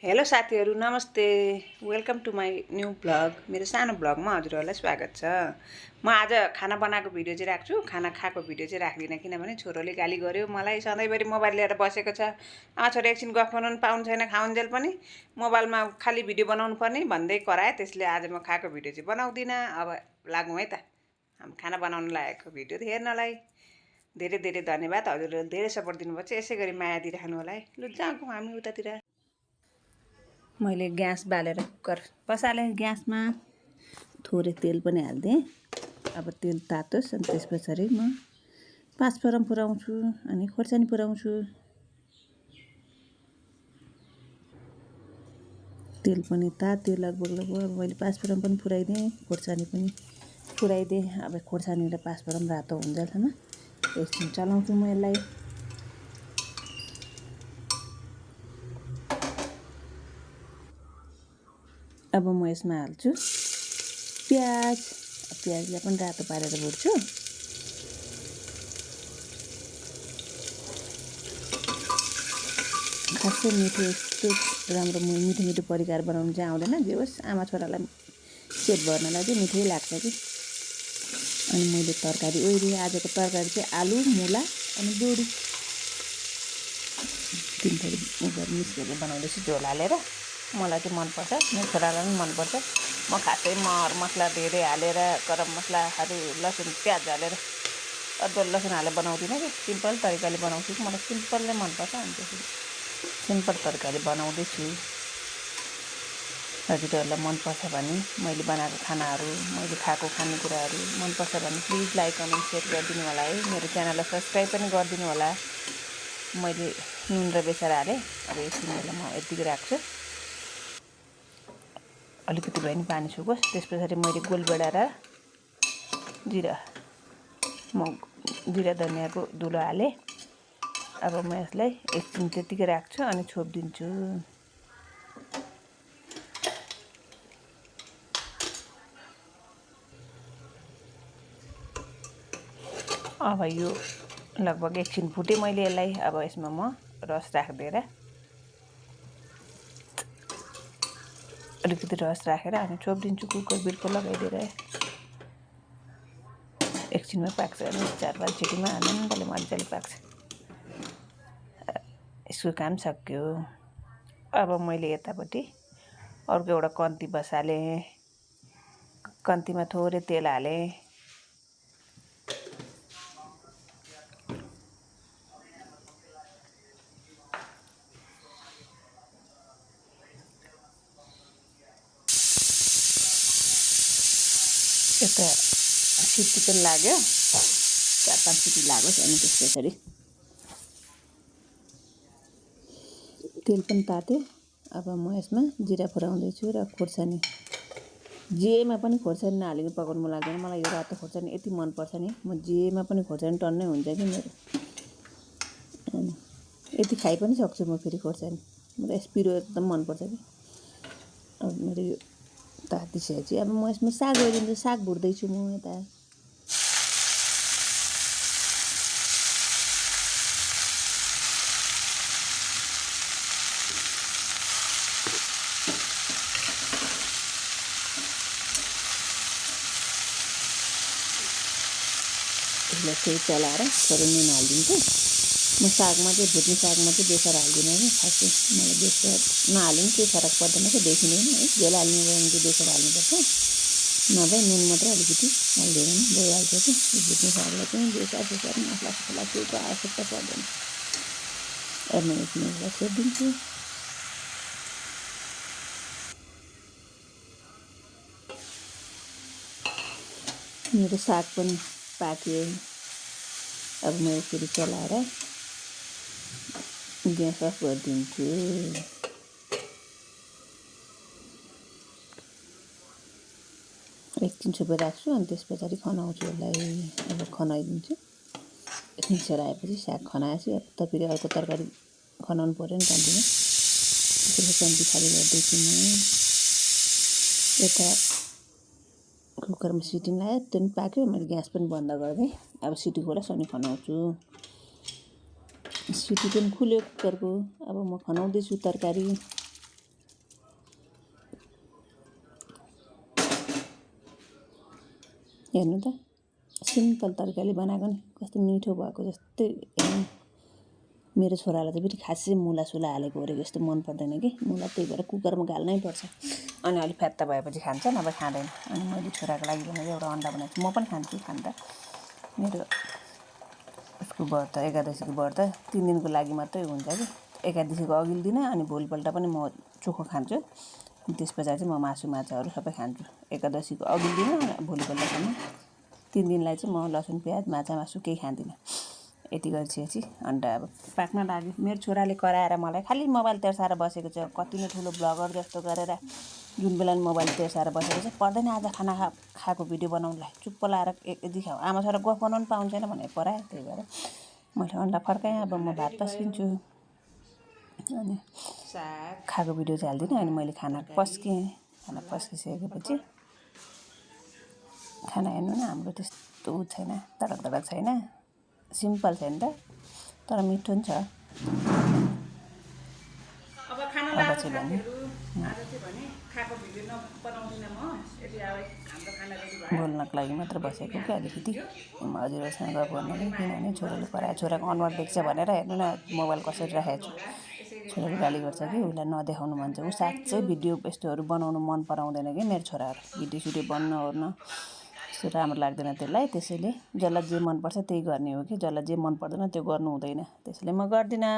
Hello साथीहरू नमस्ते welcome to my new blog मेरो सानो ब्लगमा हजुरहरूलाई स्वागत छ। म आज खाना बनाएको भिडियो चाहिँ राख्छु, खाना खाएको भिडियो चाहिँ राख्दिनँ किनभने छोरोले गाली गर्यो मलाई सधैँभरि मोबाइल लिएर बसेको छ। आमा छोरो एकछिन गफ गर्नु पाउनु छैन, खाउन्जेल पनि मोबाइलमा खालि भिडियो बनाउनु पर्ने भन्दै करायो। त्यसले आज म खाएको भिडियो चाहिँ बनाउँदिनँ। अब लागौँ है त हामी खाना बनाउनु लागेको भिडियो हेर्नलाई। धेरै धेरै धन्यवाद, हजुरले धेरै सपोर्ट दिनुभएको छ, यसै गरी माया दिइराख्नु होला है। लु जाऊँ हामी उतातिर। मैले ग्यास बालेर कुकर बसालेँ, ग्यासमा थोरै तेल पनि हालिदिएँ। अब तेल तातोस् अनि त्यस पछाडि म पाँचफोरन पुऱ्याउँछु अनि खोर्सानी पुऱ्याउँछु। तेल पनि तात्यो लगभग अब मैले पाँचफोरन पनि पुऱ्याइदिएँ, खोर्सानी पनि पुऱ्याइदिएँ। अब खोर्सानी र पाँचफोरन रातो हुन्जेलसम्म एकछिन चलाउँछु म यसलाई। अब म यसमा हाल्छु प्याज। प्याजलाई पनि रातो पारेर भुट्छु। खासै मिठो यस्तो राम्रो मिठो मिठो परिकार बनाउनु चाहिँ आउँदैन, जे होस् आमा छोरालाई पेट भर्नलाई चाहिँ मिठै लाग्छ कि। अनि मैले तरकारी ओइरेँ। आजको तरकारी चाहिँ आलु, मुला अनि बोडी तिन थरी मिक्स गरेर बनाउँदैछु झोल हालेर। मलाई चाहिँ मनपर्छ, मेरो छोरालाई पनि मनपर्छ। म खासै मसला धेरै हालेर गरम मसलाहरू लसुन प्याज हालेर अदुवा लसुन हालेर बनाउँदिनँ कि सिम्पल तरिकाले बनाउँछु कि मलाई सिम्पल नै मनपर्छ। अनि त्यसरी सिम्पल तरकारी बनाउँदैछु। हजुरहरूलाई मनपर्छ भने मैले बनाएको खानाहरू, मैले खाएको खानेकुराहरू मनपर्छ भने प्लिज लाइक कमेन्ट सेयर गरिदिनु होला है। मेरो च्यानललाई सब्सक्राइब पनि गरिदिनु होला। मैले नुन र बेसार हालेँ। अब एकछिन बेला म यतिकै राख्छु, अलिकति भए पनि पानी सुकोस्। त्यस पछाडि मैले गोलभेडा र जिरा धनियाँको धुलो हालेँ। अब म यसलाई एकछिन त्यतिकै राख्छु अनि छोपिदिन्छु। अब यो लगभग एकछिन फुटेँ मैले यसलाई। अब यसमा म रस राखिदिएर अलिकति रस राखेर अनि छोपिदिन्छु। कुकर बिर्को लगाइदिएर एकछिनमै पाक्छ। अनि 4-5 सिटीमा आनन्दले मजाले पाक्छ। यसको काम सक्यो। अब मैले यतापट्टि अर्को एउटा कन्ती बसालेँ। कन्तीमा थोरै तेल हालेँ। यता सिटी पनि लाग्यो, 4-5 सिटी लागोस्। अनि त्यस पछाडि तेल पनि तात्यो। अब म यसमा जिरा पुऱ्याउँदैछु र खोर्सानी। जेमा पनि खोर्सानी नहालिकन पकाउनु मन लाग्दैन मलाई। यो रातो खोर्सानी यति मनपर्छ नि, म जेमा पनि खोर्सानी टन्नै हुन्छ कि मेरो। अनि यति खाइ पनि सक्छु म फेरि खोर्सानी, मलाई पिरो एकदम मनपर्छ कि। अब मेरो यो तातिसकेपछि अब म यसमा साग ओइदिन्छु। साग भुट्दैछु म यता। यसलाई फेरि चलाएर थोरै नुन हालिदिन्छु। म सागमा चाहिँ भुट्ने सागमा चाहिँ बेसार हाल्दिनँ कि। खासै मलाई बेसार नहाल्नु केही फरक पर्दैन कि, देखिँदैन है। झोल हाल्नु भयो भने चाहिँ बेसार हाल्नुपर्छ, नभए नुन मात्रै अलिकति हालिदियो भने भइहाल्छ कि। भुट्ने सागलाई चाहिँ बेसार मसला केहीको आवश्यकता पर्दैन। अब म यसलाई छोडिदिन्छु। मेरो साग पनि पाक्यो। अब म यसरी चलाएर ग्यास अफ गरिदिन्छु। एकछिन छोपेर राख्छु अनि त्यस पछाडि खनाउँछु यसलाई। अब खनाइदिन्छु। मिक्सर आएपछि साग खनाएपछि अब त फेरि अर्को तरकारी खनाउनु पऱ्यो नि कम्तीमा। त्यसरी कम्ती खाली गर्दैछु म। यता कुकरमा सिटी लगायो, त्यो पनि पाक्यो। मैले ग्यास पनि बन्द गरिदिएँ। अब सिटी खोलोस् अनि खनाउँछु। सिटी पनि खुल्यो कुकरको। अब म खनाउँदैछु तरकारी। हेर्नु त सिम्पल तरिकाले बनाएको नि कस्तो मिठो भएको जस्तै हेर्नु। मेरो छोरालाई चाहिँ फेरि खासै मुलासुला हालेको ओरेको जस्तो मन पर्दैन कि मुला, त्यही भएर कुकरमा घाल्नै पर्छ। अनि अलिक फ्यात्ता भएपछि खान्छ, नभए खाँदैन। अनि मैले छोराको लागि भनेर एउटा अन्डा बनाएको छु। म पनि खान्छु खाँदा। मेरो उसको व्रत एकादशीको व्रत 3 दिनको लागि मात्रै हुन्छ कि, एकादशीको अघिल्लो दिन अनि भोलिपल्ट पनि म चोखो खान्छु। त्यस पछाडि चाहिँ म मासु माछाहरू सबै खान्छु। एकादशीको अघिल्लो दिन भोलिपल्टसम्म 3 दिनलाई चाहिँ म लसुन प्याज माछा मासु केही खाँदिनँ। यति गरिसकेपछि अन्डा अब पाक्न लाग्यो। मेरो छोराले कराएर मलाई खालि मोबाइल तेर्साएर बसेको छ। कति नै ठुलो ब्लगर जस्तो गरेर जुन बेला मोबाइल तेर्साएर बसेको छ, पर्दैन आज खाना खाएको भिडियो बनाउनुलाई, चुप्प लाएर यदि खाऊ, आमा छोरा गफ बनाउनु पाउँछैन भनेर करायो। त्यही भएर मैले अन्डा फर्काएँ। अब म भात पस्किन्छु अनि खाएको भिडियो चाहिँ हाल्दिनँ। अनि मैले खाना पस्केँ। खाना पस्किसकेपछि खाना हेर्नु न, हाम्रो त्यस्तो छैन, तडक तडक छैन, सिम्पल छ नि त, तर मिठो नि छ। अब चाहिँ भने बोल्नको लागि मात्र बसेको क्या अलिकति हजुरहरूसँग गफ गर्नु, किनभने छोराले करायो। छोराको अनुहार देख्छ भनेर हेर्नु न मोबाइल कसरी राखेको छु। छोराले गाली गर्छ कि उसलाई नदेखाउनु भन्छ। ऊ साँच्चै भिडियो यस्तोहरू बनाउनु मन पराउँदैन कि मेरो छोराहरू, भिडियो सिडियो बन्न ओर्न त्यस्तो राम्रो लाग्दैन त्यसलाई। त्यसैले जसलाई जे मनपर्छ त्यही गर्ने हो कि, जसलाई जे मन पर्दैन त्यो गर्नु हुँदैन। त्यसैले म गर्दिनँ।